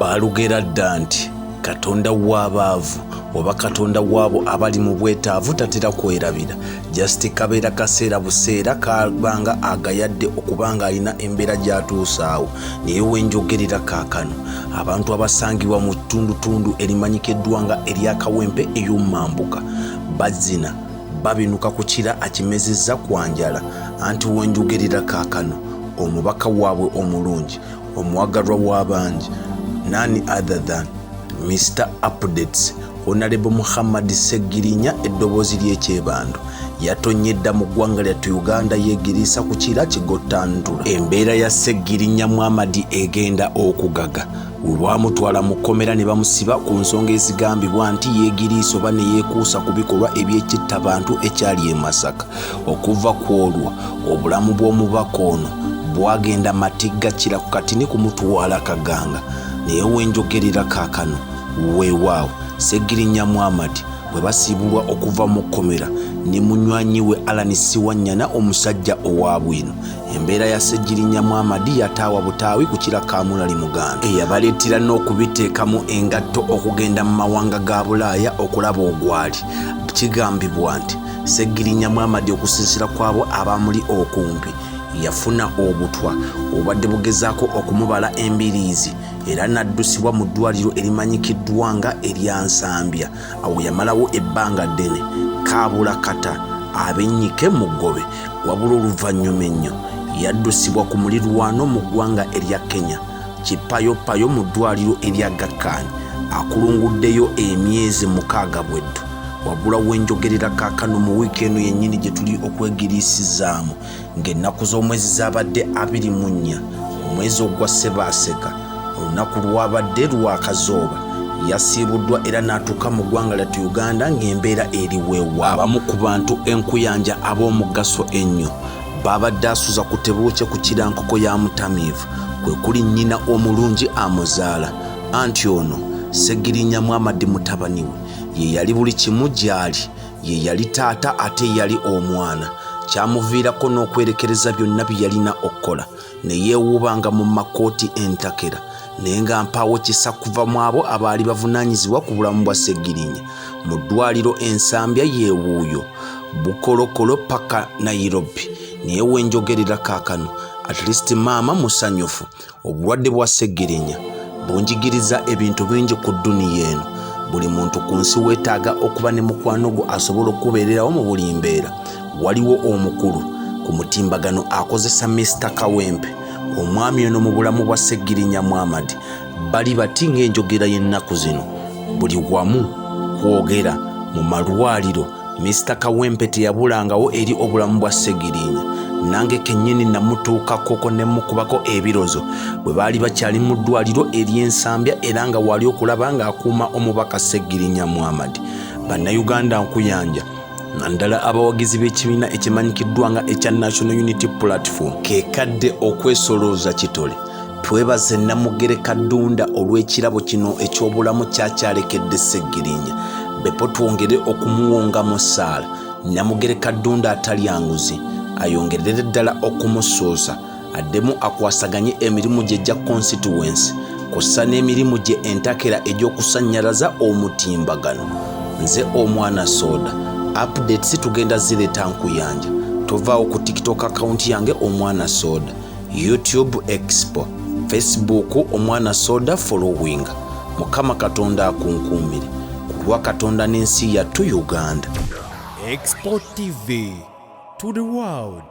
Baalugera dda nti Katonda w'abaavu oba Katonda w'abo abali mu bwetaavu tatera kwerabira. Just kabeera kaseera buseera kabanga agayadde okuba ng'alina embeera gy'atuusaawo. Naye we njogerera kaakano, abantu abasangibwa mu ttundutundu erimanyikiddwa nga erya Kawempe ey'omu mambuka bazina babinuka ku kira akimezezza kwa njala. Anti we njogerera kaakano, omubaka waabwe omulungi, omwagalwa w'abangi, none other than Mr Updates, Honorable Muhammad Ssegirinya, eddoboozi ly'ekyebando, yatonye dda mu ggwanga lyattu Uganda, yeegiriisa ku kira kigottantula. Embeera ya Ssegirinya Muhammad egenda okugaga we bwamutwala mu kkomera ne bamusiba ku nsonga ezigambibwa nti yeegiriisa oba ne yeekuusa ku bikolwa ebyekittabantu ekyali e Masaka. Okuva ku olwo obulamu bw'omubaka ono bwagenda matigga kira ku katini kumutwala kaganga. Naye wenjogerera kaakano, weewaawo, Ssegirinya Muhammad bwe basiibulwa okuva mu kkomera ne munywanyi we Allan Ssewanyana, omusajja owa bwino. Embeera ya Ssegirinya Muhammad yataawa butaawi ku kira Kamulali Muganda, eyabaleetera n'okubiteekamu engatto okugenda mu mawanga ga Bulaaya okulaba ogwali. Kigambibwa nti Ssegirinya Muhammad, okusinziira ku abo abamuli okumpi, yafuna obutwa obubadde bugezaako okumubala embiriizi era n'addusibwa mu ddwaliro erimanyikiddwa nga erya Nsambya. Awo yamalawo ebbanga ddene kaabula kata abennyike mu ggobe. Wabula oluvannyuma ennyo yaddusibwa ku mulirwano mu ggwanga erya Kenya, kipayopayo mu ddwaliro erya Gakkaani, akulunguddeyo emyezi 6 bweddu. Wabula wenjogerera kaakano, mu wiiki eno yennyini gye tuli okwegiriisizaamu, ng'ennaku z'omwezi zaabadde 24 omwezi ogwa Ssebaaseka, olunaku lwabadde lwakazooba, yasiibuddwa era n'atuuka mu ggwanga lyattu Uganda ng'embeera eri weewa. Abamu ku bantu enkuyanja ab'omugaso ennyo babadde asuza ku tebuukye ku kirankoko ya mutamiivu kwe kuli nnyina omulungi amuzaala. Anti ono Ssegirinya Muhammad mutabani we ye yali buli kimu gy'ali, ye yali taata ate yali omwana. Kyamuviirako n'okwerekereza byonna bye yalina okukola ne yeewuubanga mu makooti entakera, naye nga mpaawo kisa kuva mu abo abaali bavunaanyizibwa ku bulamu bwa Ssegirinya mu ddwaliro Ensambya. Yeewuuyo bukolokolo paka Nairobi. Naye wenjogerera kaakano, at least maama musanyufu. Obulwadde bwa Ssegirinya bunjigiriza ebintu bingi ku dduniya eno. Buli muntu ku nsi weetaaga okuba ne mukwano gwo asobola okubeererawo mu buli mbeera. Waliwo omukulu ku mutimbagano akozesa Mr Kawempe. Omwami ono mu bulamu bwa Ssegirinya Muhammad bali bati ng'enjogera y'ennaku zino, buli wamu kwogera mu malwaliro. Mr Kawempe teyabulangawo eri obulamu bwa Ssegirinya. Nange kennyini namutuukakoko ne mukubako ebirozo bwe baali bakyali mu ddwaliro ery'Ensambya, era nga wali okulaba ng'akuuma omubaka Ssegirinya Muhammad. Bannayuganda nkuyanja, naddala abawagizi b'ekibiina ekimanyikiddwa nga ekya National Unity Platform, kekadde okwesolooza kitole twebaze Namugereka Ddunda olw'ekirabo kino eky'obulamu kyakyalekedde Ssegirinya. Bepo twongere okumuwonga mu ssaala, Namugereka Ddunda atalya nguzi ayongerere ddala okumusuusa, addemu akwasaganye emirimu gye egya constituency kw'ossa n'emirimu gye entakera egy'okusannyalaza omutimbagano. Nze Omwana Soda, updates tugenda zireeta nkuyanja. Tovaawo ku TikTok account yange Omwana Soda, YouTube Expo, Facebook Omwana Soda following. Mukama Katonda akunkuumire ku lwa Katonda n'ensi yattu Uganda. Expo TV to the world.